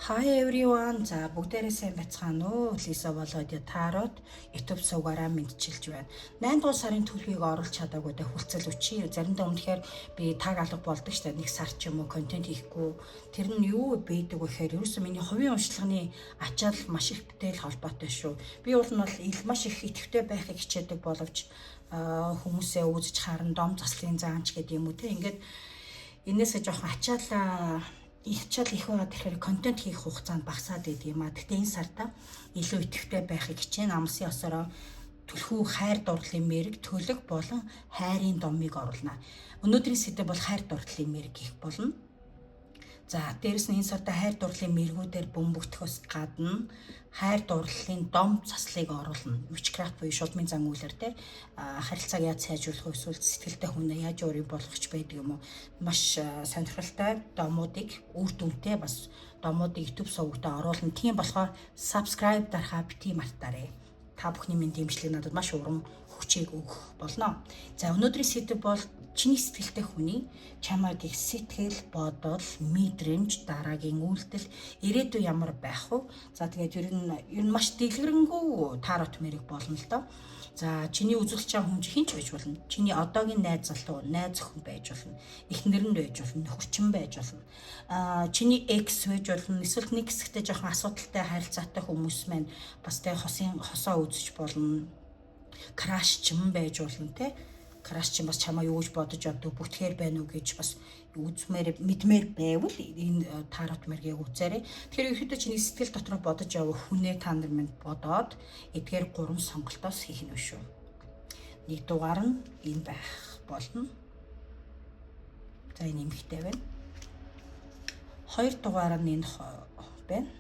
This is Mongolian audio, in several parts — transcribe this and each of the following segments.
Hi everyone. За, бүгдээрээ сайн байцгаана уу? Лиза болоод Тарот YouTube сувгаараа мэндчилж байна. 8 дугаар сарын төлөвийг оруулж чадаагүйдээ хүлцэл өчье. Заримдаа өмнөхөр би таг алга болдог штэ, нэг сар ч юм уу контент хийхгүй. Тэр нь юу байдаг вэ гэхээр ерөөсөө миний хувийн уншлагын ачаал маш их бүтээл холбоотой шүү. Би уул нь бол ил маш их идэвхтэй байхыг хичээдэг боловч хүмүүсээ үзэж харан дом заслын заанч гэдэг юм уу те, ингээд энээсээ жоохон ачаалаа ачаал их байгаад ирэхээр контент хийх хугацаанд багасаад байдаг юм а. Гэхдээ энэ сарда илүү идэвхтэй байхыг хичээн. Амласан ёсороо түлхүү хайр дурлалын мэрэг, төлөг болон хайрын домыг оруулна. Өнөөдрийн сэдэв бол хайр дурлалын мэрэг гэх болно. За, дээрэс нь энэ сарда хайр дурлалын мэргүүдээр бөмбөгдөхөөс гадна хайр дурлалын дом заслыг оруулна. Witchcraft буюу шулмын зан үйлээр те харилцааг яаж сайжруулах вэ, эсвэл сэтгэлтэй хүнээ яаж өөрийг болгох байдаг юм уу? Маш сонирхолтой домуудыг, үр дүнтэй бас домуудыг YouTube сувагтаа оруулна. Тийм болохоор subscribe дарахаа битгий мартаарай. Та бүхний минь дэмжлэг надад маш урам хүчийг өгөх болно. За, өнөөдрийн сэдэв бол чиний сэтгэлтэй хүний чамайг их сэтгэл, бодол, мэдрэмж, дараагийн үйлдэл, ирээдүй ямар байх вэ? За, тэгээд ер нь маш дэлгэрэнгүй тарот мэрэг болно л доо. За, чиний үзүүлж байгаа хүн хэн ч байж болно. Чиний одоогийн найз залуу, найз охин байж болно. Эхнэр нь байж болно, нөхөрчин байж болно. Чиний ex байж болно. Эсвэл нэг хэсэгтээ жоохон асуудалтай харилцаатай хүмүүс маань бас тэ хосын хосоо үзэж болно. Crush ч юм байж болно те. Crush чинь бас чамаа юу гэж бодож явдаг, бүтгээр байна уу гэж бас үзмээр мэдмээр байвал энэ тарот мэргийг үзээрэй. Тэгэхээр ерөөдөө чиний сэтгэл дотроо бодож явах хүнээ та нар минь бодоод эдгээр гурван сонголтоос хийх нь шүү. Нэг дугаар нь энэ байх болно. За, энэ эмэгтэй байна. Хоёр дугаар нь энэ байна.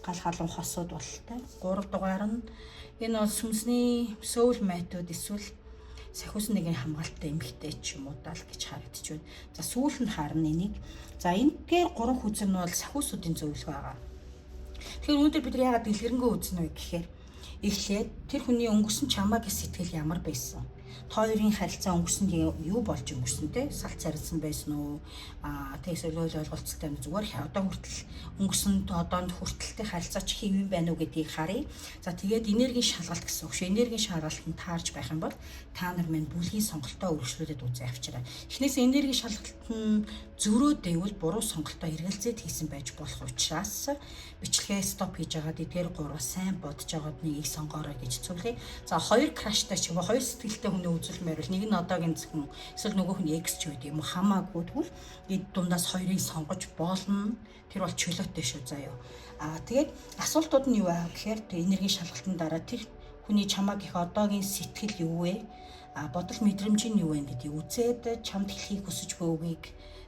Гал халуун хосууд бололтой. Гурав дугаар нь энэ бол сүнсний soul method эсвэл сахиус нэгэн хамгаалалттай эмэгтэй ч юм уу даа л гэж харагдаж байна. За, сүүл нь харна энийг. За, энэгээр гурван хүзэр нь бол сахиусуудын зөвлөгөө байгаа. Тэгэхээр өнөөдөр бид нар яагаад дэлгэрэнгүй үзнэ вэ гэхээр эхлээд тэр хүний өнгөрсөн чамайг сэтгэл ямар байсан? Та хоёрын харилцаа өнгөрсөн юу болж өнгөрсөн те, салт сарилсан байсан уу, тэгээс ойл ойлголцолтой зүгээр одоо хүртэл өнгөрсөн одоонд хүртэлтэй харилцаач хэв юм байна уу гэдгийг харъя. За, тэгээд энергийн шалгалт гэсэн үг шүү. Энергийн шалгалт нь таарж байх юм бол та нар минь бүлгийн сонголтоо өргөжлүүлээд үзээ авчираа. Эхнээс энергийн шалгалт нь зөрөөд байвал буруу сонголтоо эргэлзээд хийсэн байж болох учраас бичлэгээ stop хийж агаад эдгээр гурваа сайн бодож агаад нэгийг сонгоорой гэж зөвлөе. За, хоёр crush тай ч юм уу, хоёр сэтгэлтэй хүний үзүүлмээр бол нэг нь одоогийн зөвхөн эсвэл нөгөөх нь ex ч байд юм уу, хамаагүй, тэгвэл эд дундаас хоёрыг сонгож болно. Тэр бол чөлөөтэй шүү заяа. Аа, тэгээд асуултууд нь юу аа гэхээр энергийн шалгалтын дараа тэр хүний чамааг их одоогийн сэтгэл юу вэ? А бодол мэдрэмж нь юу вэ гэдгийг үзээд чамд хэлхийг хүсэж буй үгийг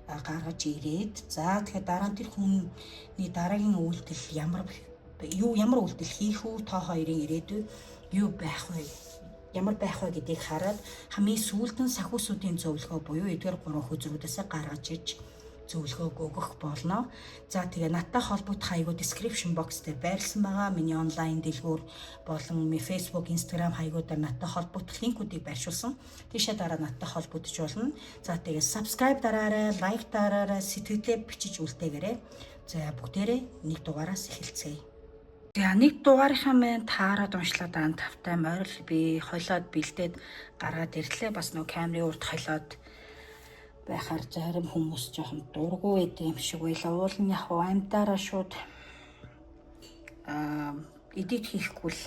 гаргаж ирээд, за, тэгэхээр дараа нь тэр хүний дараагийн үйлдэл ямар юу, ямар үйлдэл хийх үү, та хоёрын ирээдүй юу байх вэ, ямар байх вэ гэдгийг хараад хамгийн сүүлд нь сахиусуудын зөвлөгөө буюу эдгээр гурван хөзрүүдээс гаргаж иж зөвлөгөөг өгөх болно. За, тэгээ надтай холбогдох хаягуу description box дээр байрлсан байгаа. Миний онлайн дэлгүүр болон Facebook, Instagram хаягуудаар надтай холбогдох линкүүдийг байршуулсан. Тийшээ дараа надтай холбогдож болно. За, тэгээ subscribe дараарай, like дараарай, сэтгэлдээ бичиж үлдээгээрэй. За, бүгдээрээ нэг дугаараас эхэлцгээе. За, нэг дугаарынхаа маань таарад уншлаад байгаа тавтай морил би холиод бэлдээд гаргаад ирлээ. Бас нөө камерын урд холиод байхаар зарим хүмүүс жоохон дургүй байдаг юм шиг байлаа. Уул нь яг амьдаараа шууд edit хийхгүй л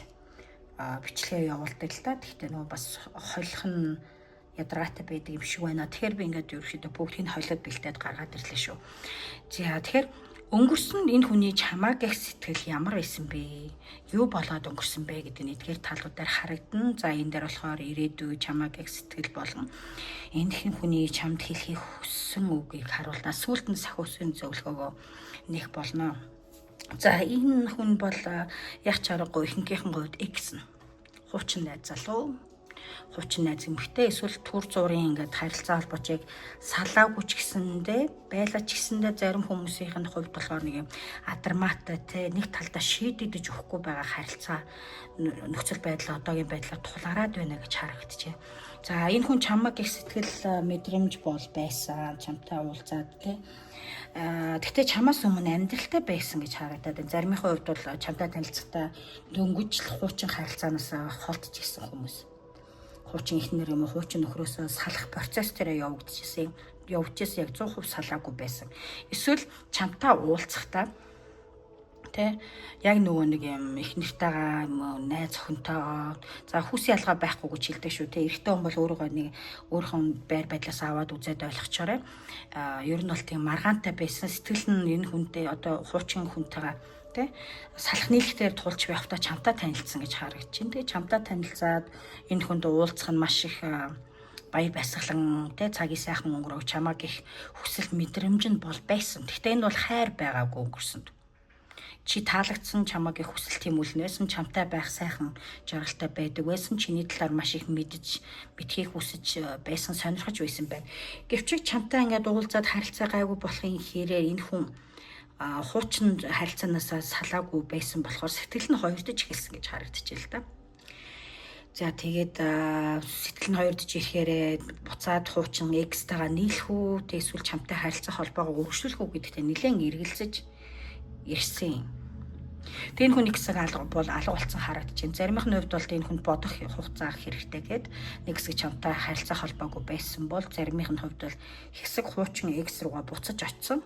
бичлэгээ явуулдаг л та. Гэхдээ нөгөө бас холих нь ядаргаатай байдаг юм шиг байна. Тэгэхээр би ингээд ерөөхдөө бүгдийг нь холиод бэлдээд гаргаад ирлээ шүү. За, тэгэхээр өнгөрсөн энэ хүний чамааг их сэтгэл ямар байсан бэ? Юу болоод өнгөрсөн бэ гэдэг нь эдгээр талуудаар харагдана. За, энэ дээр болохоор ирээдүй, чамааг их сэтгэл болон энэ хэн хүний чамд хэлхийг хүссэн үгийг харуулна. Сүүлд нь сахиусын зөвлөгөөгөө нэх болно. За, энэ хүн бол яг ч аргагүй ихэнхийнхэн хувьд ex нь. Хуучин найз залуу, хуучин найз эмэгтэй эсвэл түр зуурын ингээд харилцаа холбоочийг салаагүй ч гэсэндээ байлаа ч гэсэндээ зарим хүмүүсийн хувьд болохоор нэг юм адармаатай те, нэг талдаа шийдэгдэж өгөхгүй байгаа харилцаа нөхцөл байдал одоогийн байдлаар тулгараад байна гэж харагдчихэв. За, энэ хүн чамаг их сэтгэл мэдрэмж бол байсан. Чамтай уулзаад, тий. Гэхдээ чамаас өмнө амьдралтай байсан гэж харагдаад байна. Заримынхаа хувьд бол чамтай танилцахдаа дөнгөж л хуучин харилцаанаас холдож ирсэн хүмүүс. Хуучин эхнэр юм уу, хуучин нөхрөөсөө салах процесс тэрэ явагдчихсэн. Явж ирсэн, яг 100% салаагүй байсан. Эсвэл чамтай уулзахдаа, тэ, яг нөгөө нэг юм их нэртэйгаа юм, найз охинтойгоо, за, хүүсийн ялгаа байхгүй гэж хэлдэг шүү, тэ. Эрэгтэй хүн бол өөрийгөө нэг өөрийнхөө байр байдлаас аваад үзээд ойлгочоорой. А ер нь бол тийм маргаантай байсан. Сэтгэл нь энэ хүнтэй, одоо хуучин хүнтэйгээ, тэ, салах нийлэхтээр тулж явахдаа чамтай танилцсан гэж харагдаж байна. Тэгээ чамтай танилцаад энэ хүнд уулзах нь маш их баяр баясгалан, тэ, цагийн сайхан өнгөрөөг, чамааг их хүсэл мэдрэмж нь бол байсан. Гэхдээ энэ бол хайр байгаагүй өнгөрсөнд. Чи таалагдсан, чамааг их хүсэл тэмүүлнэ байсан, чамтай байх сайхан жаргалтай байдаг байсан, чиний талаар маш их мэдж мэдхийг хүсэж байсан, сонирхож байсан байна. Гэвч чамтай ингээд уулзаад харилцаа гайгүй болохын хэрээр энэ хүн хуучин харилцаанаасаа салаагүй байсан болохоор сэтгэл нь хоёрдож эхэлсэн гэж харагдчихэв л да. За, тэгээд сэтгэл нь хоёрдож ирэхээрээ буцаад хуучин ex тэйгээ нийлэх үү, тэг эсвэл чамтай харилцаа холбоогоо өргөжлөх үү гэдэгтээ нэлээд эргэлзэж ирсэн. Тэгээ энэ хүн нэг хэсэг алга бол алга болсон харагдаж байна. Заримх нь хувьд бол энэ хүнд бодох хугацаа хэрэгтэй гээд нэг хэсэг чамтай харилцаа холбоогүй байсан бол, заримых нь хувьд бол хэсэг хуучин ex руугаа буцаж очсон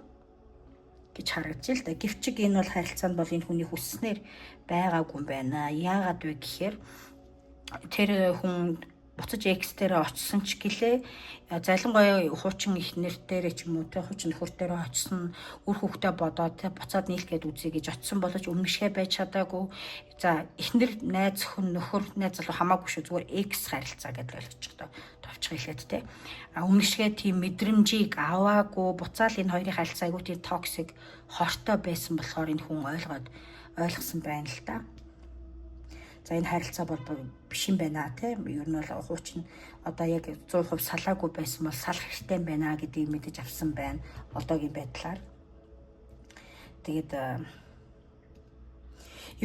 гэж харагдаж л да. Гэвч энэ бол харилцаанд бол энэ хүний хүсснээр байгаагүй юм байна. Яагаад вэ гэхээр тэр хүн буцаж ex дээр очсон ч гэлээ, залангуяа хуучин эхнэр дээрээ ч юм уу, те, хуучин нөхөр дээрээ очсон, үр хүүхдээ бодоод, те, буцаад нийлэх гээд үзье гэж очсон боловч өмнөшгэ байж чадаагүй. За, эхнэр, найз охин, нөхөр, найз залуу хамаагүй шүү, зүгээр ex харилцаа гэдээ ойлгочих тоо товчхон хэлээд, те. А өмнөшгэ тийм мэдрэмжийг аваагүй, буцаал энэ хоёрын харилцаа айгүй тийм toxic, хортой байсан болохоор энэ хүн ойлгоод ойлгосон байна л да. За, энэ харилцаа бол биш юм байна, тийм. Ер нь бол хуучин одоо яг 100% салаагүй байсан бол салах хэрэгтэй юм байна гэдгийг мэдэж авсан байна одоогийн байдлаар. Тэгээд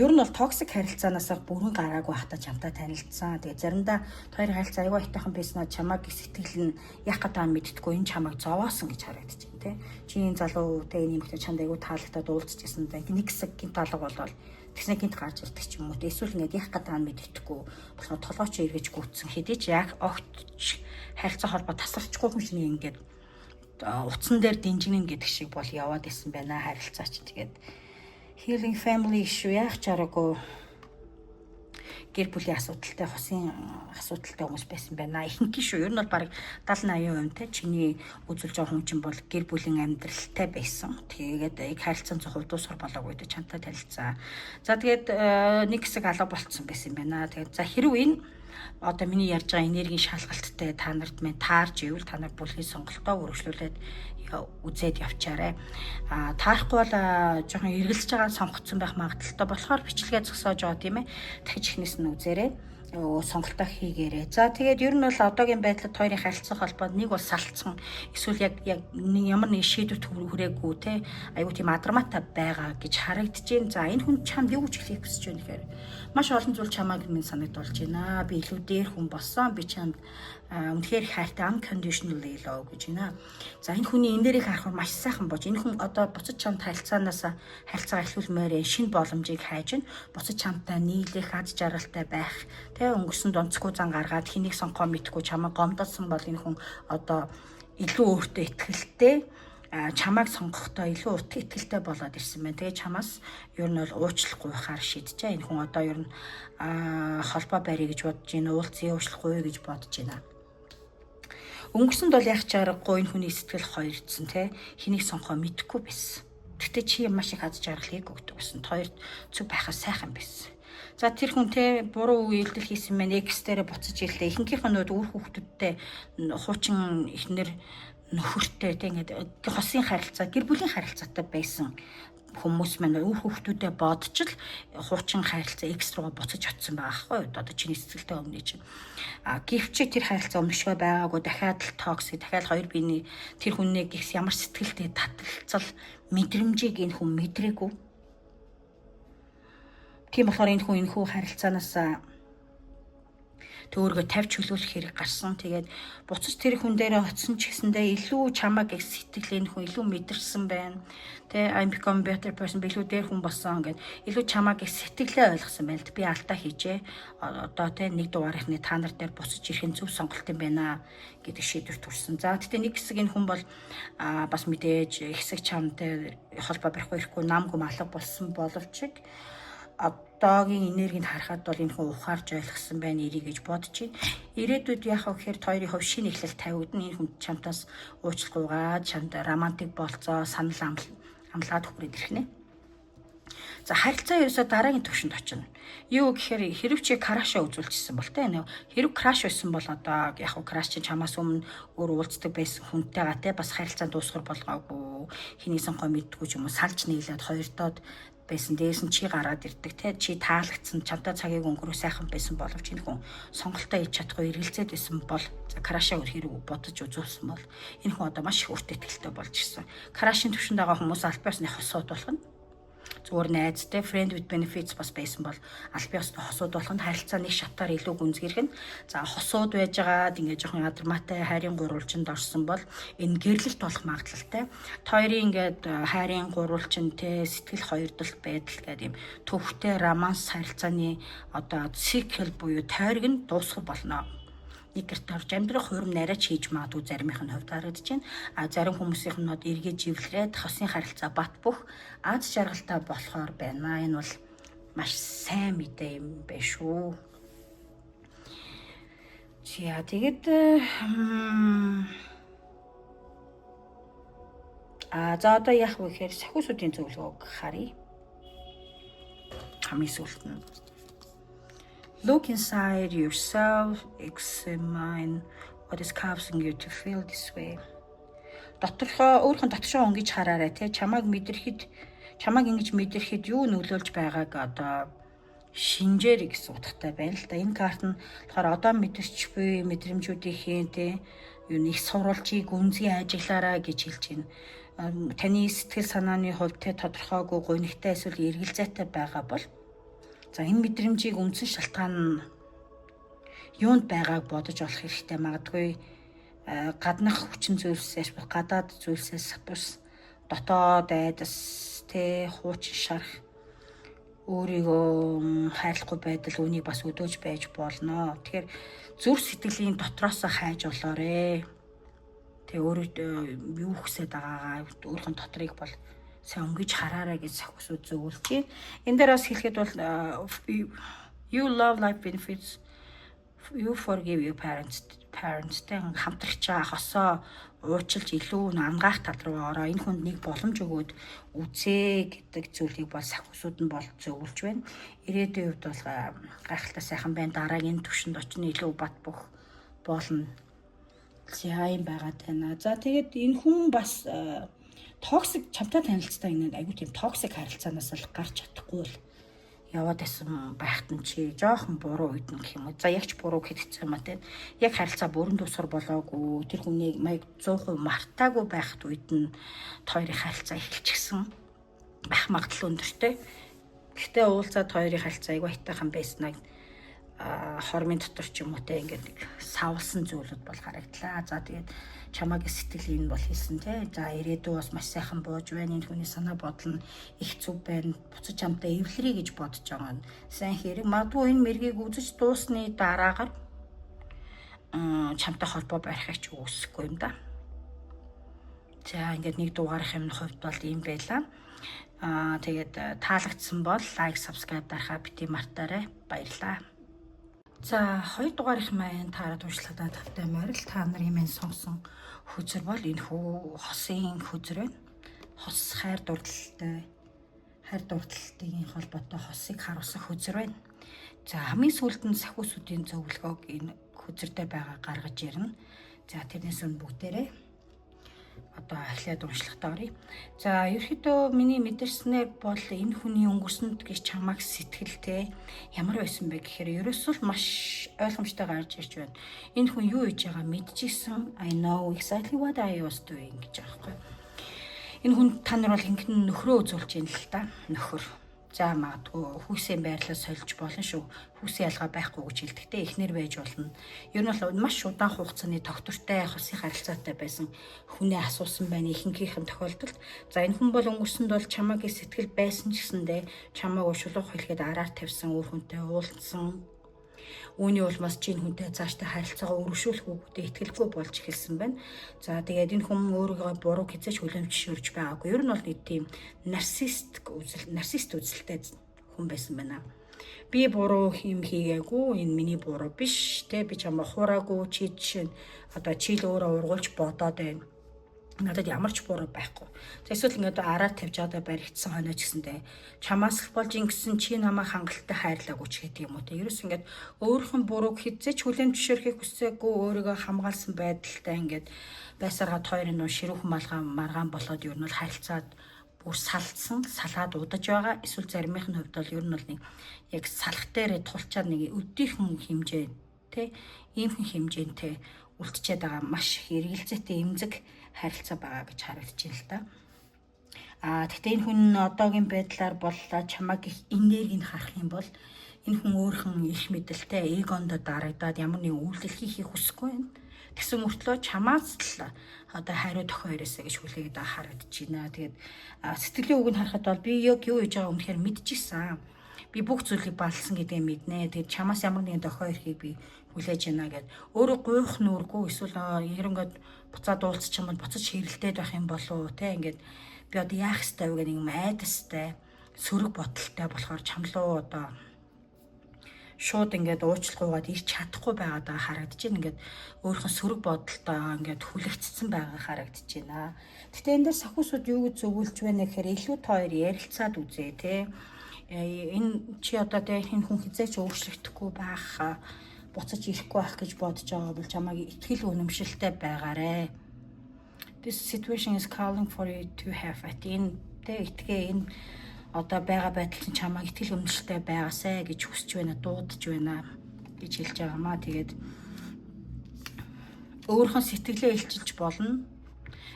ер нь бол toxic харилцаанаас бүрэн гараагүй байхдаа чамтай танилцсан. Тэгээ заримдаа хоёр харилцаа аюу аятайхан байснаа чамааг сэтгэл нь яах гэдэг нь мэддэггүй, энэ чамайг зовоосон гэж харагдаж байна, тий. Чи энэ залуу, тэ, энэ эмэгтэй чамд аюу таалагдаад уулзчихсан да. Нэг хэсэг гинт алга болоод тэгснэ гинт гарч ирдэг ч юм уу. Эсвэл ингээд яах гэдэг нь мэддэхгүй болохоор толгойч эргэж гүйтсэн хэдий ч яг огт харилцаа холбоо тасарчгүй юм шиг ингээд утсан дээр динжигнэн гэдэг шиг бол яваад исэн байна харилцаа чинь. Тэгээд healing family issue, яах чараагүй гэр бүлийн асуудалтай, хосын асуудалтай хүмүүс байсан байна. Ихэнх шүү. Ер нь бол бараг 70 80% те, чиний үзүүлж байгаа хүн чинь бол гэр бүлийн амьдралтай байсан. Тэгээд яг харилцаан 100% дуусгар болоогүй те, чамтай танилцсан. За, тэгээд нэг хэсэг алга болцсон байсан байна. Тэгээд за, хэрв энэ одоо миний ярьж байгаа энергийн шалгалттай та нарт мэн таарж ивэл та нар бүлгийн сонголтоо үргэлжлүүлээд үзээд явчаарай. А таарахгүй бол жоохон эргэлзэж байгаа сонгогдсон байх магадлалтай болохоор бичлэгээ зогсоож байгаа, тийм ээ. Дахиж эхнээс нь үзээрэй, сонголтоо хийгээрэй. За, тэгээд ер нь бол одоогийн байдлад хоёрын харилцан холбоод нэг бол салцсан, эсвэл яг ямар нэг шийдвэрт хүрээгүй, те, айгуу тийм адармаатай байгаа гэж харагдаж байна. За, энэ хүн чамд юу гэж хэлэх хүсэж байна гэхээр маш олон зүйл чамайг минь санагдуулж байна. Би илүү дээр хүн болсон. Би чамд үнэхээр хайртай, unconditionally love гэж байна. За, энэ хүний энэ дээрийг харахаар маш сайхан бож. Энэ хүн одоо буцаж чамд харилцаанаас харилцаа эхлүүлмээр шинэ боломжийг хайж байна. Буцаж чамтай нийлэх, аз жаргалтай байх, тэ, өнгөрсөн донцгүй зан гаргаад хэнийг сонгохоо мэдэхгүй чамайг гомдолсон бол энэ хүн одоо илүү өөртөө итгэлтэй, чамайг сонгохдоо илүү ут итгэлтэй болоод ирсэн байна. Тэгээ чамаас ер нь бол уучлахгүй байхаар шийджээ. Энэ хүн одоо ер нь холбоо барья гэж бодож байна. Уулзъя, уучлахгүй гэж бодож байна. Өнгөрсөнд бол яг ч аргагүй энэ хүний сэтгэл хоёрдсон, те, хэнийг сонгохоо мэдэхгүй байсан. Гэтэ чи маш их аз жаргал хийх өгдөг байсан. Хоёр цөг байхад сайхан байсан. За, тэр хүн, те, буруу үйлдэл хийсэн мэн, ex дээрээ буцаж ирлээ. Ихэнхийнх нь үр хүүхдүүдтэй, хуучин эхнэр нөхөртэй, те, ингээд хосын харилцаа, гэр бүлийн харилцаатай байсан хүмүүс маань үр хүүхдүүдэд бодож л хуучин харилцаа ex руугаа буцаж очсон байгаа байхгүй юу? Одоо чиний сэтгэлтэй өмнө чинь. А гэвч тэр харилцаа өмнөшгөө байгаагүй, дахиад л toxic, дахиад хоёр биений тэр хүнээ гихс ямар сэтгэлтэй таталцал мэдрэмжийг энэ хүн мэдрээгүй. Тийм болохоор энэ хүн энэхүү харилцаанаас Тэг өөрийгөө тавьж чөлөөлөх хэрэг гарсан. Тэгээд буцаж тэр хүн дээрээ очсон ч гэсэндээ илүү чамайг их сэтгэл энэ хүн илүү мэдэрсэн байна. Тэ, I'm become better person, би илүү дээр хүн болсон гэд илүү чамайг их сэтгэлээ ойлгосон байна л. Би алдаа хийжээ. Одоо тэ нэг дугаарынхны та нар дээр буцаж ирэх нь зөв сонголт юм байна гэдэг шийдвэр төрсөн. За, тэгтээ нэг хэсэг энэ хүн бол бас мэдээж их хэсэг чамтай холбоо барихгүй ирэхгүй нам гүм алга болсон боловч одоогийн энергийг харахад бол энэ хүн ухаарч ойлгосон байна ирий гэж бодож байна. Ирээдүйд яах вэ гэхээр хоёрын хувь шинэ эхлэл тавигдана. Энэ хүн чамтаас уучлахгүйгаа чамд романтик болцоо санал амлаад хүрээд ирэх нэ. За, харилцаа ерөөсөө дараагийн төвшөнд очино. Юу гэхээр хэрв чи crush аа үзүүлчихсэн бол тэ нэ хэрв crush байсан бол одоо яг хуу crush чинь чамаас өмнө өөр уулздаг байсан хүнтэйгээ те бас харилцаа дуусгар болгоогүй, хэний сонгоо мэддэггүй ч юм уу, салж нийлээд хоёрдоод байсан. Дээрс нь чи гараад ирдэг те, чи таалагдсан, чамтай цагийг өнгөрөө сайхан байсан боловч энэ хүн сонголтоо хийж чадахгүй эргэлзээд байсан бол, за, crush аа хэрэг бодож үзүүлсэн бол энэ хүн одоо маш их өөртөө итгэлтэй болж ирсэн. Crush ын төвшөнд байгаа хүмүүс аль биесны хосууд болох нь, зүгээр найзтай friend with benefits бас байсан бол аль биесны хосууд болох нь харилцаа нэг шатаар илүү гүнзгийрх нь. За, хосууд байжгаад ингээд жоохон ядармаатай хайрын гурвалжинд орсон бол энэ гэрлэлт болох магадлалтай. Хоёрын ингээд хайрын гурвалжин те сэтгэл хоёрдол байдал гэдэг юм төвхтэй романс харилцааны одоо цикл буюу тойрог нь дуусах болно, нэг гэрт орж амьдрах хурим нарайч хийж магадгүй заримынх нь хувьд харагдаж байна. А зарим хүмүүсийнх нь бод эргэж живлээд хосын харилцаа бат бөх аз жаргалтай болохоор байна. Энэ бол маш сайн мэдээ юм байна шүү. За, тэгээд за, одоо яах вэ гэхээр сахиусуудын зөвлөгөөг харъя. Хамгийн сүүлд нь. Look inside yourself, examine what is causing you to feel this way. Доторхоо өөрийнхөө доторшоо өнгөж хараарай те, чамайг мэдрэхэд, чамайг ингэж мэдрэхэд юу нөлөөлж байгааг одоо шинжээрэй гэсэн утгатай байна л да. Энэ карт нь болохоор одоо мэдэрч буй мэдрэмжүүдийнхээ те юу нэг сурвалжийг гүнзгий ажиглаарай гэж хэлж байна. Таны сэтгэл санааны хувьд те тодорхойгүй, гунигтай эсвэл эргэлзээтэй байгаа бол, за, энэ мэдрэмжийг үндсэн шалтгаан нь юунд байгааг бодож олох хэрэгтэй. Магадгүй гаднах хүчин зүйлсээс, гадаад зүйлсээс бус дотоод айдас те хуучин шарах, өөрийгөө хайрлахгүй байдал үүнийг бас өдөөж байж болно. Тэгэхээр зүр сэтгэлийн дотроос хайж олоорой. Тэгээ өөрөө юу хүсээд байгаагаа өөрийнхөө дотрыг бол сайн өнгөж хараарай гэж сахиусууд зөвлөж байна. Энэ дээр бас хэлэхэд бол you love life benefits, you forgive your parents-тэй хамтрагч байгаа хосоо уучлж илүү ангаах тал руу ороо, энэ хүнд нэг боломж өгөөд үзээ гэдэг зүйлийг бол сахиусууд нь бол зөвлөж байна. Ирээдүйн хувьд бол гайхалтай сайхан байна. Дараагийн түвшинд очно, илүү бат бөх болно. За, юм байгаад байна. За, тэгээд энэ хүн бас toxic чамтай танилцсан энэ айгуу тийм toxic харилцаанаас л гарч чадахгүй л яваад байсан байхад нь чи жоохон буруу үед нь гэх юм уу. За, яг ч буруу гэхэд хэцүү юм а те. Яг харилцаа бүрэн дуусгар болоогүй, тэр хүнийг маяг 100% мартаагүй байхад үед нь хоёрын харилцаа эхэлчихсэн байх магадлал өндөртэй. Гэхдээ уулзаад хоёрын харилцаа айгүй хайтайхан байснаа хормын дотор ч юм уу те ингээд нэг савлсан зүйлүүд бол харагдлаа. За, тэгээд чамааг сэтгэл энэ бол хийсэн те. За, ирээдүй бас маш сайхан бууж байна. Энэ хүний санаа бодол нь их зүв байна. Буцаж чамтай эвлэрье гэж бодож байгаа нь сайн хэрэг. Магадгүй энэ мэргийг үзэж дуусны дараагаар чамтай холбоо барихыг ч үүсэхгүй юм да. За, ингээд нэг дугаарах юм хувьд бол ийм байлаа. Тэгээд таалагдсан бол like, subscribe дарахаа бити мартаарай. Баярлалаа. За, хоёр дугаарынх маань таарад уншлагаа тавтай морил та нарын минь сонсон хөзөр бол энэ хүү хосын хөзөр байна. Хос хайр дурлалтай, хайр дурлалтын холбоотой хосыг харуулсан хөзөр байна. За, хамгийн сүүлд нь сахиусуудын зөвлөгөөг энэ хөзөр дээр байгаа гаргаж ирнэ. За, тэрнээс өмнө бүгдээрээ одоо эхлээд уншлагатаа оръё. За, ерөөхдөө миний мэдэрснээр бол энэ хүний өнгөрсөнд гэж чамайг сэтгэлтэй ямар байсан бэ гэхээр ерөөсөө л маш ойлгомжтой гарч ирж байна. Энэ хүн юу хийж байгаа мэдчихсэн. I know exactly what I was doing гэж байгаа байхгүй. Энэ хүн та нар бол ингэн нөхрөө үзүүлж байна л та. Нөхөр. За, магадгүй хүүсийн байрлал сольж болно шүү. Хүүсийн ялгаа байхгүй гэж хэлдэхтэй эхнэр байж болно. Ер нь бол маш удаан хугацааны тогтвортой хосын харилцаатай байсан хүнээ асуусан байна ихэнхийнхэн тохиолдолд. За, энэ хүн бол өнгөрсөнд бол чамайг сэтгэл байсан ч гэсэндээ чамайг шулуух хэлгээд араар тавьсан, үр хүнтэй уулзсан. Үүний улмаас чи энэ хүнтэй цаашдаа харилцаагаа өргөжүүлэх үгүйдээ итгэлгүй болж эхэлсэн байна. За, тэгээд энэ хүн өөрийгөө буруу хэзээ ч хүлээн зөвшөөрж байгаагүй. Ер нь бол нэг тийм нарцист үзэлтэй хүн байсан байна. Би буруу юм хийгээгүй, энэ миний буруу биш те, би чамаа хуураагүй, чи жишээ нь одоо чи л өөрөө ургуулж бодоод байна, надад ямар ч буруу байхгүй. За, эсвэл ингээд араар тавьж байгаа баригдсан хоноо ч гэсэндээ чамаас л болж ингэсэн, чи намайг хангалттай хайрлаагүй ч гэдэг юм уу те. Ерөөс ингээд өөрийнх нь бурууг хэзээ ч хүлээн зөвшөөрөхийг хүсээгүй, өөрийгөө хамгаалсан байдалтай ингээд байсараад хоёрын нуу ширүүхэн малгай маргаан болоод ер нь бол харилцаад бүр салцсан, салаад удаж байгаа. Эсвэл заримынх нь хувьд бол ер нь бол нэг яг салах дээрээ тулчаад нэг өдийхөн хэмжээ те, иймхэн хэмжээнтэй үлдчихэд байгаа маш их эргэлзээтэй эмзэг харилцаа байгаа гэж харагдаж байна л та. А тэгтээ энэ хүн одоогийн байдлаар бол чамайг их энергийг харах юм бол энэ хүн өөрхөн эрх мэдэлтэй эгонд дарагдаад ямар нэгэн үйлдэл хийхийг хүсэхгүй байна. Тэгсэн мөртлөө чамаас л одоо хариу тохио ирээсэ гэж хүлээгээд байгаа харагдаж байна. Тэгээд сэтгэлийн үг нь харахад бол би яг юу хийж байгаа үнэхээр мэдчихсэн. Би бүх зүйлийг балсан гэдгээ мэднэ. Тэгээд чамаас ямар нэгэн дохио ирэхийг би хүлээж байна гэд өөрөө гуйх нүүргүй, эсвэл ерөнхийдөө буцаад уулзчих юм бол буцаж хэрэлдээд байх юм болов уу те, ингээд би одоо яах ёстой вэ гэх нэг юм айдастай, сөрөг бодолтой болохоор чамлуу одоо шууд ингээд уучлахгүйгээд ирч чадахгүй байгаад байгаа харагдаж байна. Ингээд өөрийнхөө сөрөг бодолтой ингээд хүлэгдсэн байгаа харагдаж байна. Гэтэ энэ дээр сахиусууд юу гэж зөвлөж байна гэхээр илүү та хоёр ярилцаад үзээ те. Энэ чи одоо те, энэ хүн хэзээ ч өөрчлөгдөхгүй байх, буцаж ирэхгүй байх гэж бодож байгаа бол чамайг итгэл үнэмшилтэй байгаарэ. This situation is calling for you to have it. Энэ тэ итгээ, энэ одоо байгаа байдал чинь чамайг итгэл үнэмшилтэй байгаасай гэж хүсэж байна, дуудаж байна гэж хэлж байгаамаа. Тэгээд өөрийнхөө сэтгэлээ илчилж болно.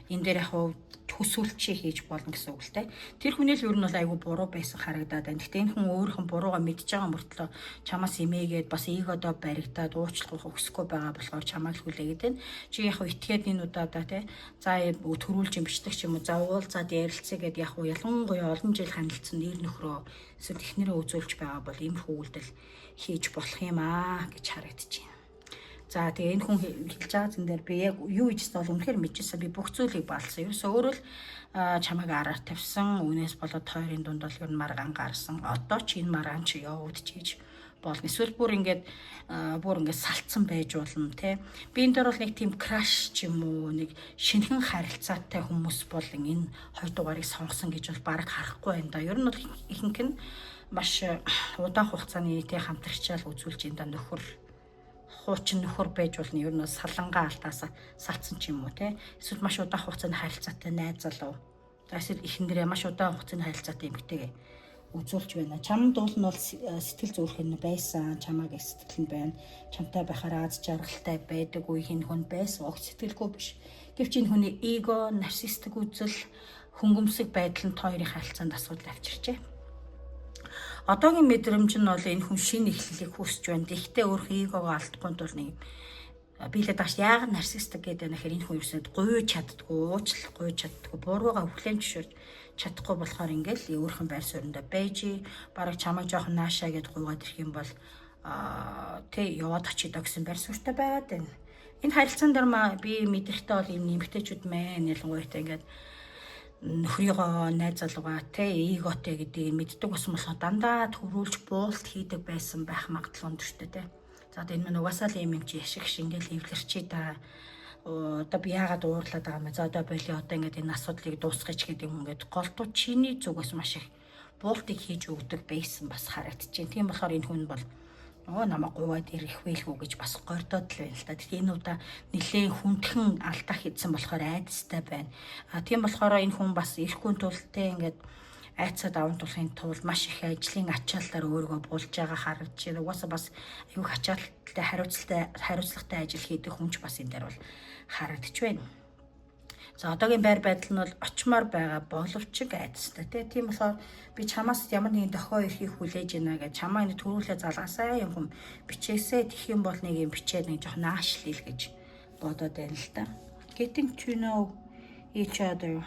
Энэ дээр яг хүсүүлчээ хийж болно гэсэн үг л те. Тэр хүний л ер нь бол айгүй буруу байсан харагдаад байна. Гэхдээ энэ хүн өөрийнх нь буруугаа мэдж байгаа мөртлөө чамаас имээгээд бас эгодоо баригдаад уучлах хүсэхгүй байгаа болохоор чамайг л хүлээгээд байна. Чи яг итгээд энэ удаадаа те, за, төрүүлж юм бичдэг ч юм уу, за, уулзаад ярилцъя гэд яг ялангуяа олон жил ханилцсан нэр нөхрөө эсвэл эхнэрээ үзүүлж байгаа бол иймэрхүү үйлдэл хийж болох юм аа гэж харагдаж байна. За, тэгээ энэ хүн хэлж байгаа зэн дээр би яг юу хийжсэн бол үнэхээр мэдчихсэн. Би бүх зүйлийг балсан. Ерөөсөө өөрөө л чамайг араар тавьсан. Үүнээс болоод хоёрын дунд бол ер нь маргаан гарсан. Одоо ч энэ маргаан чи явагдчихэж болно. Эсвэл бүр ингээд салтсан байж болно те. Би энэ дээр бол нэг тийм crush ч юм уу, нэг шинэхэн харилцаатай хүмүүс бол энэ хоёр дугаарыг сонгосон гэж бол бараг харахгүй байна да. Ер нь бол ихэнх нь маш удаан хугацааны те хамтрагчаал үзүүлж энэ да, нөхөр, хуучин нөхөр байж болно. Ер нь салангаа алдаасаа салцсан ч юм уу те. Эсвэл маш удаан хугацааны харилцаатай найз залуу. За, эсвэл эхнэрээ, маш удаан хугацааны харилцаатай эмэгтэйгээ үзүүлж байна. Чамд бол нь бол сэтгэл зүрх нь байсан, чамааг их сэтгэл нь байна. Чамтай байхаар аз жаргалтай байдаг үе хин хүн байсан. Огт сэтгэлгүй биш. Гэвч энэ хүний эго, нарциссик үзэл, хөнгөмсөг байдал нь хоёрын харилцаанд асуудал авчирчээ. Одоогийн мэдрэмж нь бол энэ хүн шинэ эхлэлийг хүсэж байна. Гэхдээ өөрийнхөө эгогоо алдахгүй тул нэг биелээд багш яагаад нарциссик гэдэг вэ гэхээр энэ хүн ерөөсөө гуйж чаддгүй, уучлах гуйж чаддгүй, буруугаа хүлээн зөвшөөрч чадахгүй болохоор ингээл өөрийнхөө байр сууриндаа байж, бараг чамайг жоохон наашаа гэд гуйгаад ирэх юм бол тэ яваад очие доо гэсэн байр суурьтай байгаад байна. Энэ харилцаан дээр ма би мэдрэхтэй бол энэ эмэгтэйчүүд мэн ялангуяа ингээд нөхрийгөө, найз залуугаа те, эготой гэдгийг мэддэг болсон болохоор дандаа төрүүлж буулт хийдэг байсан байх магадлал өндөртэй те. За, одоо энэ мань угаасаа л юм юм чи яшиг шингээл эвлэрчий да. Одоо би яагаад уурлаад байгаа юм бэ? За, одоо болио, одоо ингээд энэ асуудлыг дуусгах гэдэг юм, ингээд голдуу чиний зүгээс маш их буултыг хийж өгдөг байсан бас харагдчихээн. Тийм болохоор энэ хүн бол нөгөө намайг гуйгаад ирэх вэлгүй гэж бас гордоод л байна л та. Тэгэхээр энэ удаа нэлээд хүндхэн алдаа хийсэн болохоор айдастай байна. А тийм болохоор энэ хүн бас ирэхгүй тул те, ингээд айцаад аван тулахын тулд маш их ажлын ачааллаар өөрийгөө булж байгаа харагдаж байна. Угаасаа бас аюу ачаалттай, хариуцлагатай ажил хийдэг хүн ч бас энэ дээр бол харагдаж байна. За, одоогийн байр байдал нь бол очмоор байгаа боловч айдастай, тий. Тийм болохоор би чамаас ямар нэгэн дохио ирэхийг хүлээж байна гэж чамаа энэ төрүүлээ залгаасаа юм хүм бичээсээ, тэгэх юм бол нэг юм бичээд нэг жоох наашлил гэж бодоод байна л та. Getting to know each other.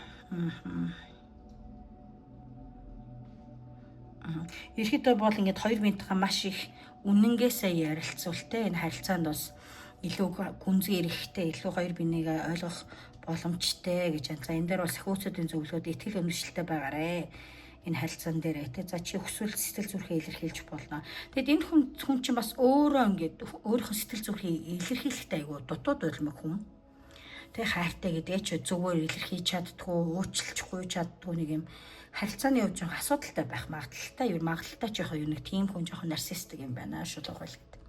Ерхэд бол ингээд хоёр биентэйгээ маш их үнэнгээсээ ярилцвалтай энэ харилцаанд бас илүү гүнзгий эрэхтэй, илүү хоёр биенийг ойлгох боломжтой гэж байна. За, энэ дээр бол сахиуцуудын зөвлөгөөд итгэл үнэмшилтэй байгаарэ энэ харилцаан дээр, тий. За, чи хүсвэл сэтгэл зүрхээ илэрхийлж болно. Тэгэд энэ хүн чинь бас өөрөө ингээд өөрийнхөө сэтгэл зүрхийг илэрхийлэхдээ айгу дутууд байлмаг хүн. Тэг хайртай гэдгээ ч зүгээр илэрхийлж чаддгүй, уучлахгүй чаддгүй нэг юм харилцааны хувьд жоох асуудалтай байх магадлалтай. Ер магадлалтай ч яг юу нэг тийм хүн жоох нарциссик юм байна шулуух байл гэдэг.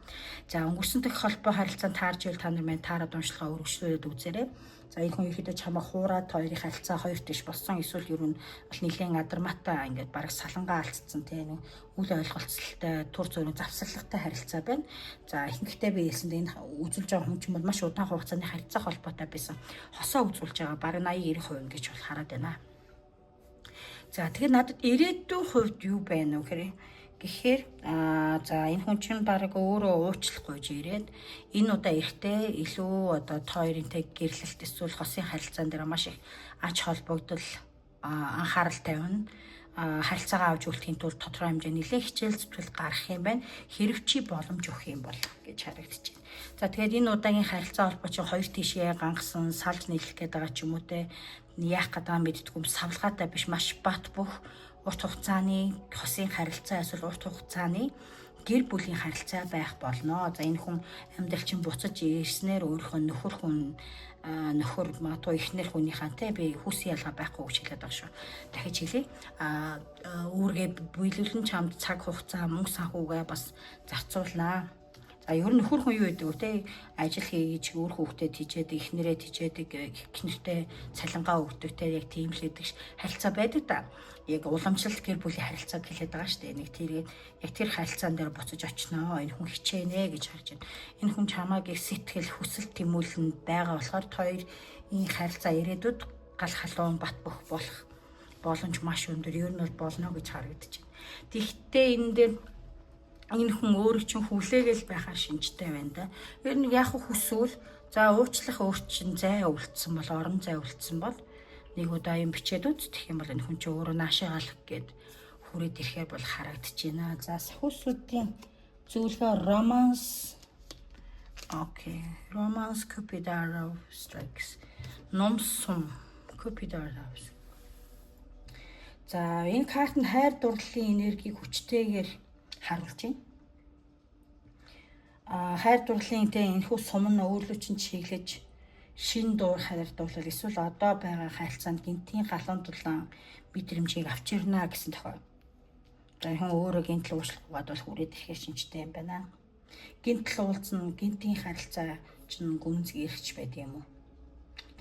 За, өнгөрсөн дэх холбоо харилцаанд таарж ивэл та нар маань таарад уншлагаа өргөжлүүлээд үзээрэй. За, энэ хүн ерөөдөө чамаа хуураад хоёрын харилцаа хоёр тийш болсон, эсвэл ер нь бол нэлээд адармаатай, ингээд бараг салангаа алдсан, тийм үл ойлголцолтой, тур зургийн завсарлагатай харилцаа байна. За, ихэнхдээ би хэлсэнд энэ үзүүлж байгаа хүн чинь бол маш удаан хугацааны харилцаа холбоотой байсан. Хосоо үзүүлж байгаа бараг 80 90% гэж бол хараад байна. За, тэгэхээр надад ирээдүйн хувьд юу байна вэ гэхээр за, энэ хүн чинь баг өөрөө уучлахгүй гэж ирээд энэ удаа эрэхтэй илүү одоо та хоёрын тэг гэрлэлт эсвэл хосын харилцаан дээр маш их ач холбогдол, анхаарал тавина, харилцаагаа авч үлдэхийн тулд тодорхой хэмжээний нэлээд хичээл зүтгэл гаргах юм байна. Хэрв чи боломж өгөх юм бол гэж харагдаж байна. За, тэгэхээр энэ удаагийн харилцаа холбоо чинь хоёр тийшээ гангасан, салж нийлэх гээд байгаа ч юм уу, те, яах гэдэг мэддэггүй, савлгаатай биш, маш бат бөх урт хугацааны хосын харилцаа эсвэл урт хугацааны гэр бүлийн харилцаа байх болно. За, энэ хүн амьдрал чинь буцаж ирснээр өөрийнхөө нөхөр хүн, нөхөр, магадгүй эхнэр хүнийхээ, те, би хүүсэн ялгаа байхгүй гэж хэлээд байгаа шүү. Дахиж хэлье. Үүргээ биелүүлэн чамд цаг хугацаа, мөнгө санхүүгээ бас зарцуулнаа. За, ер нь нөхөр хүн юу гэдэг вэ, те, ажил хийж үр хүүхдэд тижээдэг, эхнэрээ тижээдэг, эхнэртэй цалингаа өгдөг, те, яг тийм л гэдэг харилцаа байдаг да. Яг уламжлалт гэр бүлийн харилцааг хэлээд байгаа шүү дээ. Нэг тэргээд яг тэр харилцаан дээр буцаж очноо. Энэ хүн хичээнэ гэж харж байна. Энэ хүн чамааг их сэтгэл хүсэл тэмүүлэнд байгаа болохоор хоёр энэ харилцаа ирээдүйд гал халуун бат бөх болох боломж маш өндөр. Ер нь бол болно гэж харагдаж байна. Тэгвэл энэ дээр энэ хүн өөрөө чинь хүлээгээл байхаар шинжтэй байна да. Ер нь яг хүсвэл, за, уучлах өөр чинь зай үлдсэн бол, орон зай үлдсэн бол нэг удаа юм бичээд үз. Тэгэх юм бол энэ хүн чинь өөрөө наашаа галах гээд хүрээд ирэхээр бол харагдаж байна. За, сахиусуудын зөвлөгөө romance. Okay. Romance, Cupid arrow strikes. Ном сум, Cupid arrow. За, энэ карт нь хайр дурлалын энергийг хүчтэйгээр харуулж байна. Хайр дурлалын тэ энэхүү сум нь өөрлөө чинь чиглэж шин дуур хайр дурлал эсвэл одоо байгаа харилцаанд гинтийн галуун дулаан мэдрэмжийг авчирна гэсэн тохио. За, хүн өөрөө гинтэл уучлахгүйгээд бол хүрээд ирэхээр шинжтэй юм байна. Гинтэл уулзна, гинтийн харилцаа чинь гүнзгий ирч байд юм уу?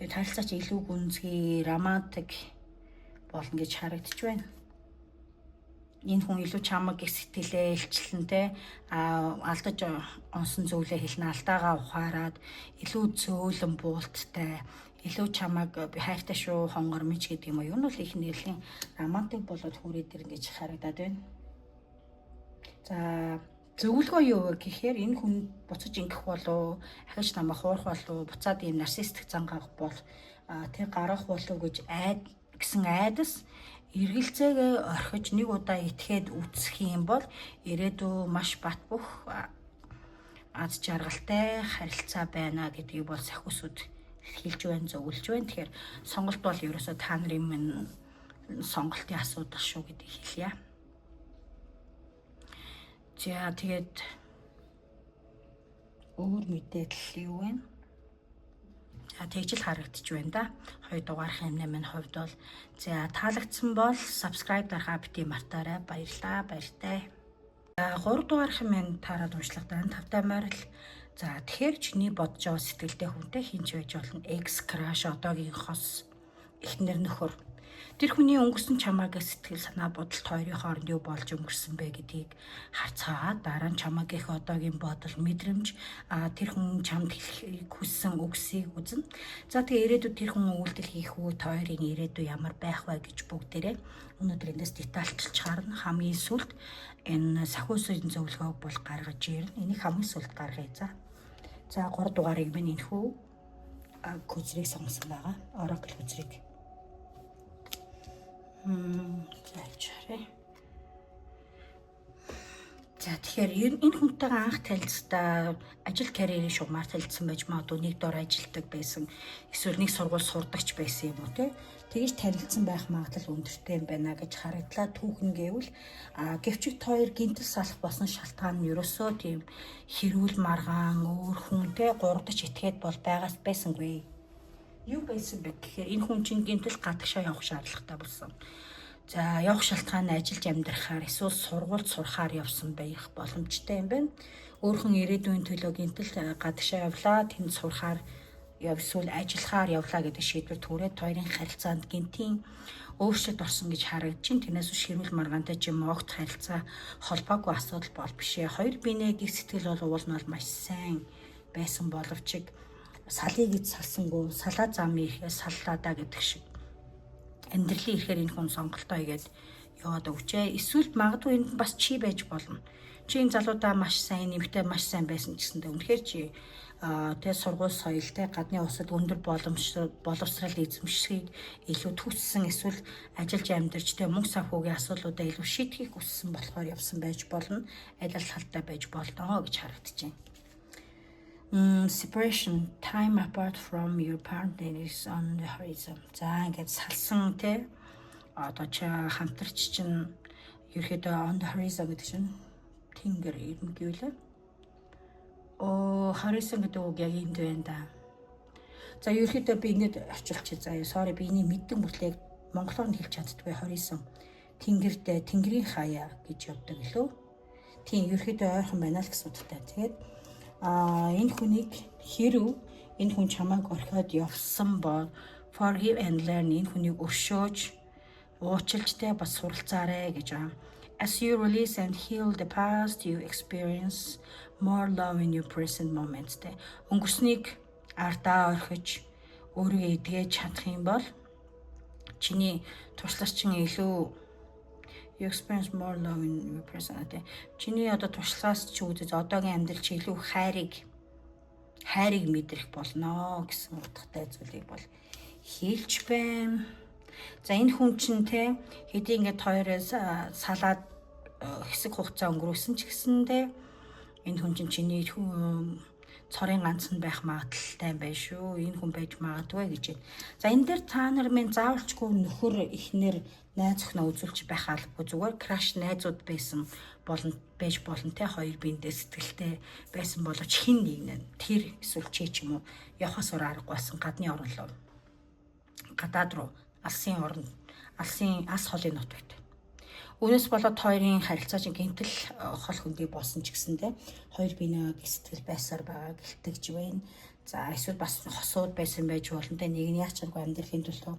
Тэгээд харилцаа чи илүү гүнзгий, романтик болно гэж харагдаж байна. Энэ хүн илүү чамаг их сэтгэлээ илчлэн, те, алдаж онсон зүйлээ хэлнэ, алдаагаа ухаарад илүү зөөлөн буулттай, илүү чамаг би хайртай шүү, хонгор мэж гэдэг юм уу. Юу нь бол их нэлийн романтик болоод хүрээд ирнэ гэж харагдаад байна. За, зөвлөгөө юу вэ гэхээр энэ хүн буцаж ингэх болов, ахиж намайг хуурах болов, буцаад ийм нарциссик зан гарах бол тэг гарах болов гэж айд гэсэн айдас эргэлзээгээ орхиж нэг удаа итгээд үзэх юм бол ирээдүй маш бат бөх, аз жаргалтай харилцаа байна гэдгийг бол сахиусууд хэлж байна, зөвлөж байна. Тэгэхээр сонголт бол ерөөсөө та нарын минь сонголтын асуудал шүү гэдгийг хэлье. За, тэгээд өөр мэдээлэл юу вэ? За, тэгж л харагдчих байна да. Хоёр дугаарх юм минь хувьд бол, за, таалагдсан бол subscribe дарахаа бити мартаарай. Баярлалаа. Баяртай. За, 3 дугаарх юм минь таарад уншлагатай тавтай морил. За, тэгэхээр чиний бодож байгаа сэтгэлтэй хүнтэй хинч байж болно. Ex, crush, одоогийн хос, эхнэр, нөхөр. Тэр хүний өнгөрсөн чамааг сэтгэл санаа бодол хоёрын хооронд юу болж өнгөрсөн бэ гэдгийг харцгаа. Дараа нь чамааг их одоогийн бодол, мэдрэмж, тэр хүн чамд хэлэхийг хүссэн үгсийг үзнэ. За, тэгээ ирээдүйд тэр хүн үйлдэл хийх үү, та хоёрын ирээдүй ямар байх вэ гэж бүгдээрээ өнөөдөр эндээс детальчилж харна. Хамгийн сүүлд энэ сахиусын зөвлөгөөг бол гаргаж ирнэ. Энийг хамгийн сүүлд гаргая. За. За, 3 дугаарыг минь энэхүү хөзрийг сонгосон байгаа. Oracle хөзрийг. За, харъя. За, тэгэхээр энэ хүнтэйгээ анх танилцсаа ажил карьерийн шугамаар танилцсан байж магадгүй, нэг дор ажилтдаг байсан, эсвэл нэг сургууль сурдагч байсан юм уу, те, тэгж танилцсан байх магадлал өндөртэй юм байна гэж харагдлаа. Түүхэн гэвэл гэвч хоёр гинтэл салах болсон шалтгаан нь ерөөсөө тийм хэрүүл маргаан, өөр хүнтэй гурдаж этгээд бол байгаас байсангүй. Юу байсан бэ гэхээр энэ хүн чинь гинтэл гадагшаа явах шаардлагатай болсон. За, явах шалтгаан нь ажиллаж амьдрахаар эсвэл сургуульд сурахаар явсан байх боломжтой юм байна. Өөрхөн ирээдүйн төлөө гинтэл гадагшаа явлаа, тэнд сурахаар эсвэл ажиллахаар явлаа гэдэг шийдвэр төрөөд хоёрын харилцаанд гинтийн өөрчлөлт орсон гэж харагдаж чинь. Тэрнээс биш хэрүүл маргаантай ч юм огт харилцаа холбоогүй асуудал бол биш ээ. Хоёр биенээ гих сэтгэл бол уул нь бол маш сайн байсан боловч салъя гэж салсангүй, салаа зам ирэхээ саллаа да гэдэг шиг амьдралын ирэхээр энэ хүн сонголтоо хийгээд яваад өгчээ. Эсвэл магадгүй энд бас чи байж болно. Чи энэ залуудаа маш сайн, нэмэгтэй маш сайн байсан ч гэсэндээ үнэхээр чи тэ сургууль соёл, тэ гадны улсад өндөр боломж боловсрал эзэмшихийг илүү хүссэн, эсвэл ажиллаж амьдарч, тэ мөнгө санхүүгийн асуудлуудаа илүү шийдэхийг хүссэн болохоор явсан байж болно. Аль аль талтай байж болно гэж харагдаж байна. Separation, time apart from your partner is on the horizon. За, ингээд салсан, те, одоо чи хамтрагч чинь ерөөхдөө on the horizon гэдэг чинь тэнгэр ирнэ гэвлээ. Оо, horizon гэдэг үг яг энд байна да. За, ерөөхдөө би ингэж орчуулчих. За, sorry, би энийг мэддэг мөртлөө монголоор нь хэлж чаддаггүй. Horizon тэнгэрдээ, тэнгэрийн хаяа гэж явдаг лөө. Тийм, ерөөхдөө ойрхон байна л гэсэн утгатай. Тэгээд энэ хүнийг хэрв энэ хүн чамайг орхиод явсан бол forgive and learn, энэ хүнийг өршөөж, уучлж, те, бас суралцаарэ гэж байгаа. As you release and heal the past, you experience more love in your present moment. Те. Өнгөрснийг ардаа орхиж, өөрийгөө эдгэж чадах юм бол чиний туршлага чинь илүү, you experience more love in your present, те. Чиний одоо туршлагаас чи үзэж одоогийн амьдрал чи илүү хайрыг мэдрэх болно гэсэн утгатай зүйлийг бол хэлж байна. За, энэ хүн чинь, те, хэдий ингээд хоёроос салаад хэсэг хугацаа өнгөрөөсөн ч гэсэндээ энэ хүн чинь чиний цорын ганц нь байх магадлалтай юм байна шүү. Энэ хүн байж магадгүй гэж байна. За, энэ дээр та нар минь заавалчгүй нөхөр, эхнэр, найз охиноо үзүүлж байх албагүй, зүгээр crush, найзууд байсан болно, байж болно, те. Хоёр биендээ сэтгэлтэй байсан боловч хэн нэг нь, тэр эсвэл чи ч юм уу, явахаас өөр аргагүй байсан гадны орн руу, гадаад руу, алсын орн, алсын ас холын нутагт. Үүнээс болоод хоёрын харилцаа чинь гинтэл хол хөндий болсон ч гэсэндээ хоёр биенээ сэтгэл байсаар байгаа гэлтэгж байна. За, эсвэл бас хосууд байсан байж болно, те. Нэг нь яах чаргүй амьдралын төлөө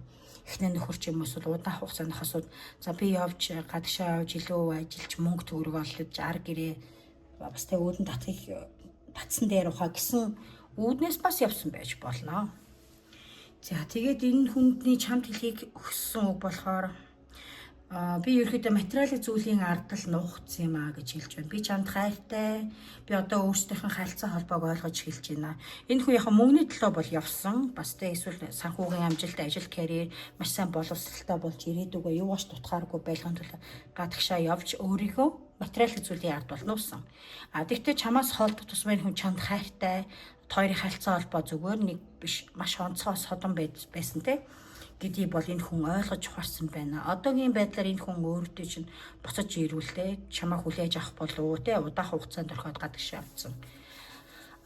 эхнэр, нөхөр ч юм уу, эсвэл удаан хугацаанд хосууд, за, би явж гадагшаа явж илүү ажиллаж, мөнгө төгрөг олж, ар гэрээ бас тэ үүдэн татхыг татсан дээр ухаа гэсэн үүднээс бас явсан байж болно. За, тэгээд энэ хүндний чамд хэлхийг хүссэн үг болохоор би ерөөхдөө материалын зүйлийн ардал нуугдсан юм а гэж хэлж байна. Би чамд хайртай. Би одоо өөрсдийнхөө харилцаа холбоог ойлгож эхэлж байна. Энэ хүн яхаа мөнгөний төлөө бол явсан. Бас тэ эсвэл санхүүгийн амжилт, ажил, карьер, маш сайн боловсралтай болж ирээдүгөө юугаач дутахааргүй байлгын төлөө гадагшаа явж өөрийгөө материалын зүйлийн ард бол нуусан. А тэгтээ чамаас холдох тусмаа энэ хүн чамд хайртай. Хоёрын харилцаа холбоо зүгээр нэг биш, маш онцгой содон байсан, те, гэдгийг бол энэ хүн ойлгож ухаарсан байна. Одоогийн байдлаар энэ хүн өөртөө чинь буцаж ирүүлтэй чамаа хүлээж авах болов уу, те, удаан хугацаанд орхиод гадагшаа явцсан.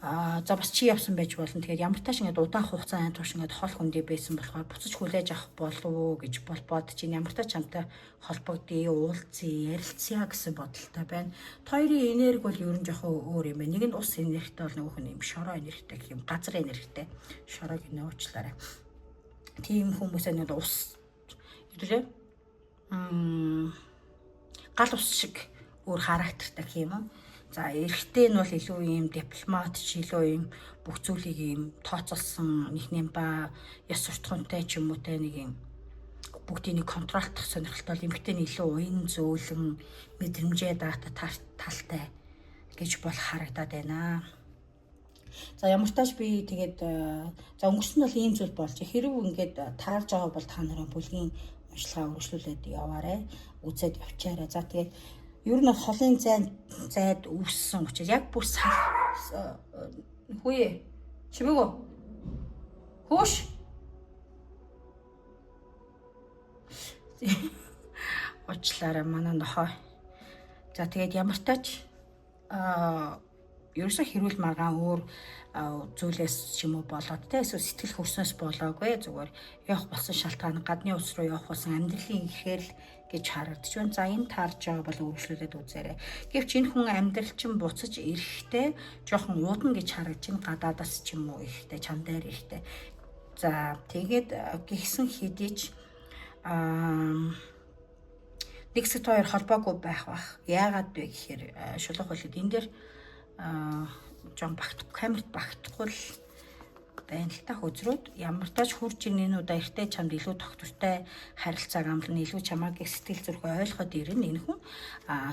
За, бас чи явсан байж болно. Тэгэхээр ямар тааш ингээд удаан хугацааны турш ингээд хол хөндий байсан болохоор буцаж хүлээж авах болов уу гэж бол бодож чинь, ямар тааш чамтай холбогдъё, уулзъя, ярилцъя гэсэн бодолтой байна. Хоёрын энерги бол ер нь жоохон өөр юм байна. Нэг нь ус энергитэй бол нөгөөх нь юм шороо энергитэй гэх юм, газар энергитэй. Шороог нөөцлөөрэй, тийм хүмүүсээ нэг ус Хэдүүлээ гал ус шиг өөр характертай гэх юм уу. За эрэгтэй нь бол илүү ийм дипломат ч илүү ийм бүх зүйлийг ийм тооцоолсон нэг нэм ба ёс суртахуунтай ч юм уу те нэг юм бүгдийг нэг контролдох сонирхолтой бол эмэгтэй нь илүү уян зөөлөн мэдрэмжээ даата талтай гэж бол харагдаад байна. За ямар тач би тэгээд за өнгөрсөн бол ийм зүйл болж хэрв ингээд таарж байгаа бол та нарын бүлгийн уншилгаа өргөжлүүлээд яваарэ, үзээд явчаарай. За тэгээд ер нь бол холын зайд үүссэн учраас яг бүр сар хүйе чимээгөө хөөш уучлаарай манай нохой. За тэгээд ямар тач ерөөсөө хэрүүл маргаан өөр зүйлээс ч юм уу болоод те эсвэл сэтгэл хөрснөөс болоогүй зүгээр явах болсон шалтгаан гадны улс руу явах болсон амьдралын ихээр л гэж харагдаж байна. За энэ таарж байгаа бол үргэлжлүүлээд үзээрэй. Гэвч энэ хүн амьдрал чинь буцаж ирэхдээ жоохон уудна гэж харагдаж байна. Гадаадас ч юм уу ирэхдээ чам дээр ирэхдээ. За тэгээд гихсэн хэдий ч нэг хэсэгт хоёр холбоогүй байх бах. Яагаад вэ гэхээр шулуух үлэд энэ дээр жоон камерт багтахгүй л байна л та хөзрүүд ямар тач хурж ирнэ энэ удаа эртээ чамд илүү тогтвортой харилцааг амлана илүү чамааг сэтгэл зүрхээ ойлгоход ирнэ энэ хүн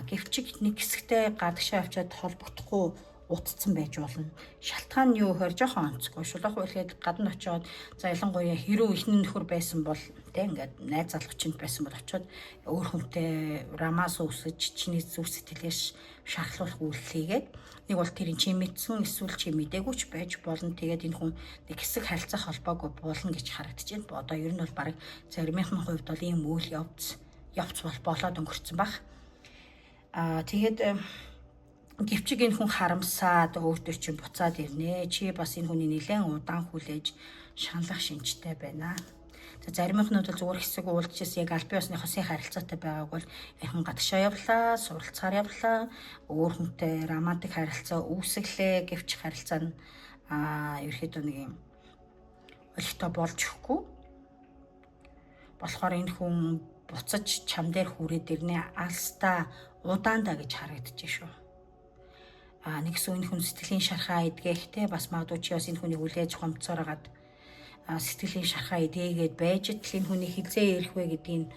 гэвч нэг хэсэгтээ гадагшаа авчиад холбогдохгүй утцсан байж болно. Шалтгаан нь юу гэхээр жоохон онцгой. Шулуух үлгээд гадна очиод за ялангуяа хэрүү эхний нөхөр байсан бол тэ ингээд найз залуучинд байсан бол очиод өөр хүнтэй романс үүсэж чиний зүрх сэтгэлээс шархлуулах үйлдэл хийгээд нэг бол тэр чи мэдсэн эсвэл чи мдээгүй ч байж болно. Тэгээд энэ хүн нэг хэсэг харилцах холбоогүй болно гэж харагдаж байна. Одоо ер нь бол баг заримынхны хувьд бол ийм үйл явц болоод өнгөрцөн баг. Тэгээд гэвчиг энэ хүн харамсаад өөртөө чинь буцаад ирнэ. Чи бас энэ хүний нэлээд удаан хүлээж шаналх шинжтэй байна. За заримынх нь бол зүгээр хэсэг уулзчихсан яг албан ёсны хосын харилцаатай байгааг бол энэ хүн гадагшаа явлаа, суралцахаар явлаа, өөр хүнтэй романтик харилцаа үүсгэлээ. Гэвч харилцаа нь ерөөхдөө нэг юм олигтой болж өгөхгүй. Болохоор энэ хүн буцаж чам дээр хүрээд ирнэ. Алстаа удаандаа гэж харагдаж шүү. Нэгсэн энэ хүн сэтгэлийн шархаа эдгээхтэй бас магадгүй чи бас энэ хүнийг хүлээж гомцоор хагаад сэтгэлийн шархаа эдгээгээд байж л энэ хүний хизээ ирэх вэ гэдгийг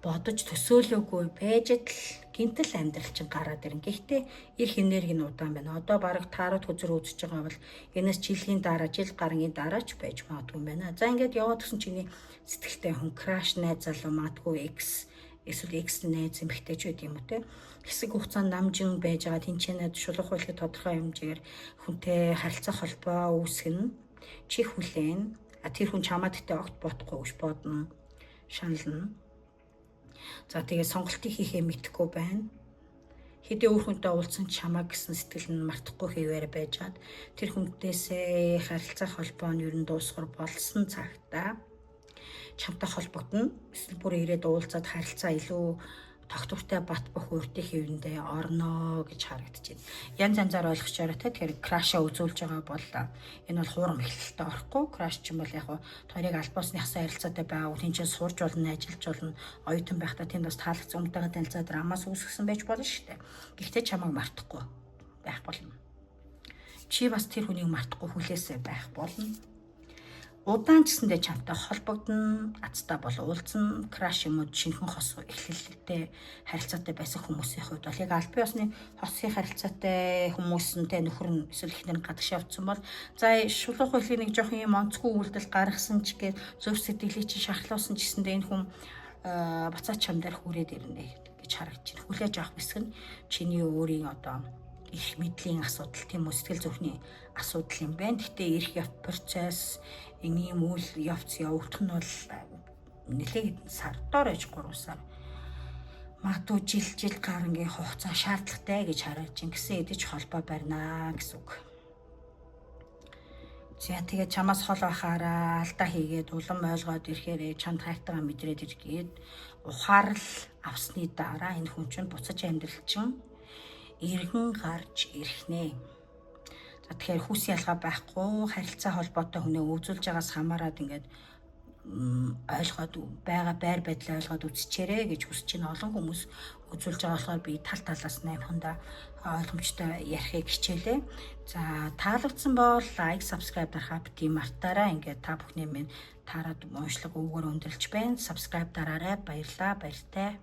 бодож төсөөлөөгүй байж л гинтэл амьдрал чинь гараад ирнэ. Гэхдээ эрх энерги нь удаан байна. Одоо бараг таарууд хөзөр үзэж байгаа бол энэс жилийн дараа жил гарангийн дараа ч байж магадгүй юм байна. За ингээд яваад гисэн чиний сэтгэлтэй хүн краш найз залуу магадгүй экс эсвэл экс найз эмэгтэй ч байд юм уу те. Хэсэг хугацаанд намжин байж байгаа тэнцэнэ шулуух үйлхэд тодорхой хэмжээгээр хүнтэй харилцах холбоо үүсгэнэ. Чи хүлээн. Тэр хүн чамаад гэтээ огт бодохгүй гэж бодно. Шанална. За тэгээ сонголтыг хийхээ мэдэхгүй байна. Хэдий өөр хүнтэй уулзсан чамаа гэсэн сэтгэл нь мартахгүй хэвээр байжгаад тэр хүнтээсээ харилцах холбоо нь ер нь дуусгар болсон цагтаа чамтай холбогдно. Эсвэл бүр ирээд уулзаад харилцаа илүү тогтвортой бат бөх үрдийн хэвэндээ орно гэж харагдаж байна. Янз янзаар ойлгочоорой те. Тэгэхээр крашаа үзүүлж байгаа бол энэ бол хуурам эхлэлтэй орохгүй. Краш чинь бол яг хоёрыг албан ёсны хасан харилцаатай байгаа. Тэн чинь сурж болно, ажиллаж болно. Оюутан байхдаа тэнд бас таалагдсан өмтэйгээ танилцаад романс үүсгэсэн байж болно шүү дээ. Гэхдээ чамайг мартахгүй байх болно. Чи бас тэр хүнийг мартахгүй хүлээсэй байх болно. Удаан ч гэсэндээ чамтай холбогдно, азтай бол уулзна, краш юм уу шинэхэн хос эхлэлтэй харилцаатай байсан хүмүүсийн хувьд бол яг албан ёсны хосын харилцаатай хүмүүсэнтэй нөхөр нь эсвэл эхнэр нь гадагш явцсан бол за шулуух үйлийг нэг жоох юм онцгүй үйлдэл гаргасан ч гээд зөв сэтгэлийг чинь шархлуулсан ч гэсэндээ энэ хүн буцаад чам дээр хүрээд ирнэ гэж харагдаж байна. Хүлээж авах хэсэг нь чиний өөрийн одоо их мэдлийн асуудал тийм үү сэтгэл зүрхний асуудал юм байна. Гэхдээ эрх яв процесс ийм үйл явц явагдах нь бол нэлээд сар доор аж 3 сар магадгүй жил гарангийн хугацаа шаардлагатай гэж харагдаж байна. Гэсэн хэдий ч холбоо барьнаа гэсэн үг. За тэгээд чамаас хол байхаараа алдаа хийгээд улам ойлгоод ирэхээр чамд хайртайгаа мэдрээд иргээд ухаарл авсны дараа энэ хүн чинь буцаж амьдрал чинь эргэн гарч ирэх нэ. За тэгэхээр хүүс ялгаа байхгүй харилцаа холбоотой хүнээ өвзүүлж байгаас хамаарат ингээд ойлгоод байгаа байр байдлаа ойлгоод үзчихээрэй гэж хүсэж байна. Олон хүмүүс үзүүлж байгаа болохоор би тал талаас нь амхандаа ойлгомжтой ярихыг хичээлээ. За, таалагдсан бол like, subscribe дарахаа битгий мартаарай. Ингээд та бүхний минь таарад уншлага үүгээр өндөрлж байна. Subscribe дараарай. Баярлалаа. Баяртай.